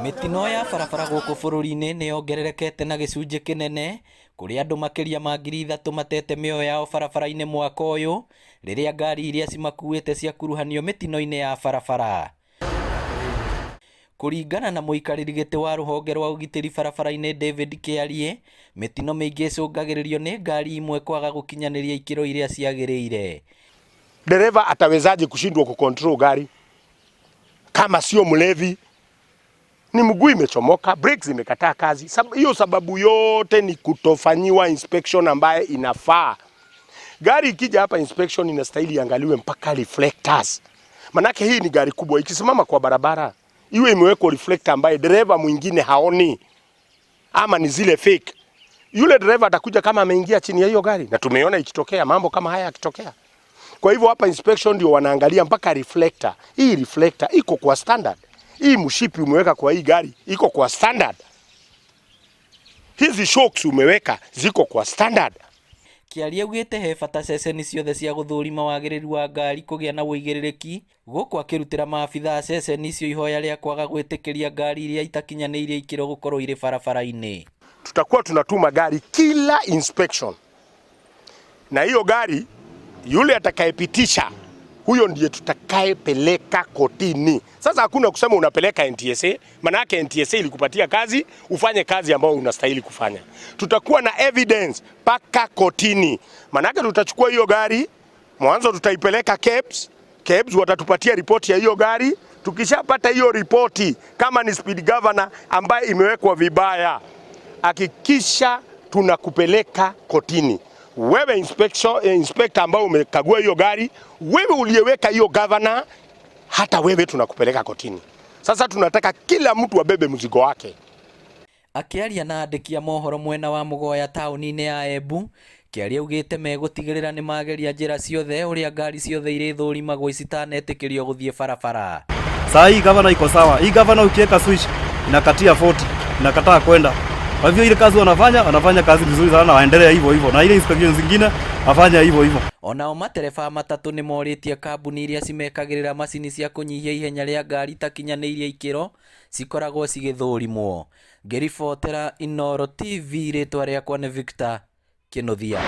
Mĩtino ya barabara gũkũ bũrũri-inĩ nĩ yongererekete na gĩcunjĩ kĩnene kũrĩa andũ makĩria ma 3,000 matete mĩoyo yao barabara-inĩ mwaka ũyũ rĩrĩa ngari iria cimakuĩte ciakuruhanio mĩtino-inĩ ya barabara. Kũringana na mũikarĩri gĩtĩ wa rũhonge rwa ũgitĩri barabara-inĩ David Kĩarie, mĩtino mĩingĩ ĩcũngagĩrĩrio nĩ ngari imwe kwaga gũkinyanĩria ikĩro iria ciagĩrĩire. Dereva atawezaje kushindwa kucontrol gari kama sio mlevi? Ni mguu imechomoka, brakes imekataa kazi. Hiyo sababu yote ni kutofanyiwa inspection ambaye inafaa. Gari ikija hapa inspection inastahili iangaliwe mpaka reflectors. Manake hii ni gari kubwa, ikisimama kwa barabara iwe imewekwa reflector ambaye dereva mwingine haoni, ama ni zile fake. Yule dereva atakuja kama ameingia chini ya hiyo gari, na tumeona ikitokea mambo kama haya yakitokea. Kwa hivyo hapa inspection ndio wanaangalia mpaka reflector. Hii reflector iko kwa standard. Hii mshipi umeweka kwa hii gari iko kwa standard. Hizi shocks umeweka ziko kwa standard. Kĩarie augĩte he bata ceceni ciothe cia gũthũrima wagĩrĩru wa ngari kũgĩa na ũigĩrĩrĩki gũkũ akĩrutĩra maabitha a ceceni icio ihoya rĩa kwaga gwĩtĩkĩria ngari iria itakinyanĩirie ikĩro gũkorwo irĩ barabara-inĩ. Tutakuwa tunatuma gari kila inspection, na hiyo gari yule atakayepitisha huyo ndiye tutakayepeleka kotini. Sasa hakuna kusema unapeleka NTSA, manake NTSA ilikupatia kazi ufanye kazi ambayo unastahili kufanya. Tutakuwa na evidence mpaka kotini, manake tutachukua hiyo gari mwanzo, tutaipeleka KEBS. KEBS watatupatia ripoti ya hiyo gari. Tukishapata hiyo ripoti, kama ni speed governor ambaye imewekwa vibaya, hakikisha tunakupeleka kotini. Wewe inspector ambao umekagua hiyo gari, wewe uliyeweka hiyo governor, hata wewe tunakupeleka kotini. Sasa tunataka kila mtu abebe mzigo wake. Akĩaria na andĩki a mohoro mwena wa Mũgoya taũni-inĩ ya Embu, Kĩarie augĩte megũtigĩrĩra nĩmageria njĩra ciothe ũrĩa ngari ciothe irĩthũrimagwo icitanetĩkĩrio gũthiĩ barabara. Saa hii gavana iko sawa. Hii gavana ukiweka switch inakatia 40, inakataa kwenda. Kwa hivyo ile kazi wanafanya, wanafanya kazi vizuri sana na waendelee hivyo hivyo. Na ile inspection zingine wafanya hivyo hivyo. Onao matereba a matatũ nĩmorĩtie kambuni iria cimekagĩrĩra macini cia kũnyihia ihenya rĩa ngari itakinyanĩirie ikĩro cikoragwo cigĩthũrimwo. Ngĩribotera Inooro TV rĩtwa rĩakwa nĩ Victor Kĩnuthia.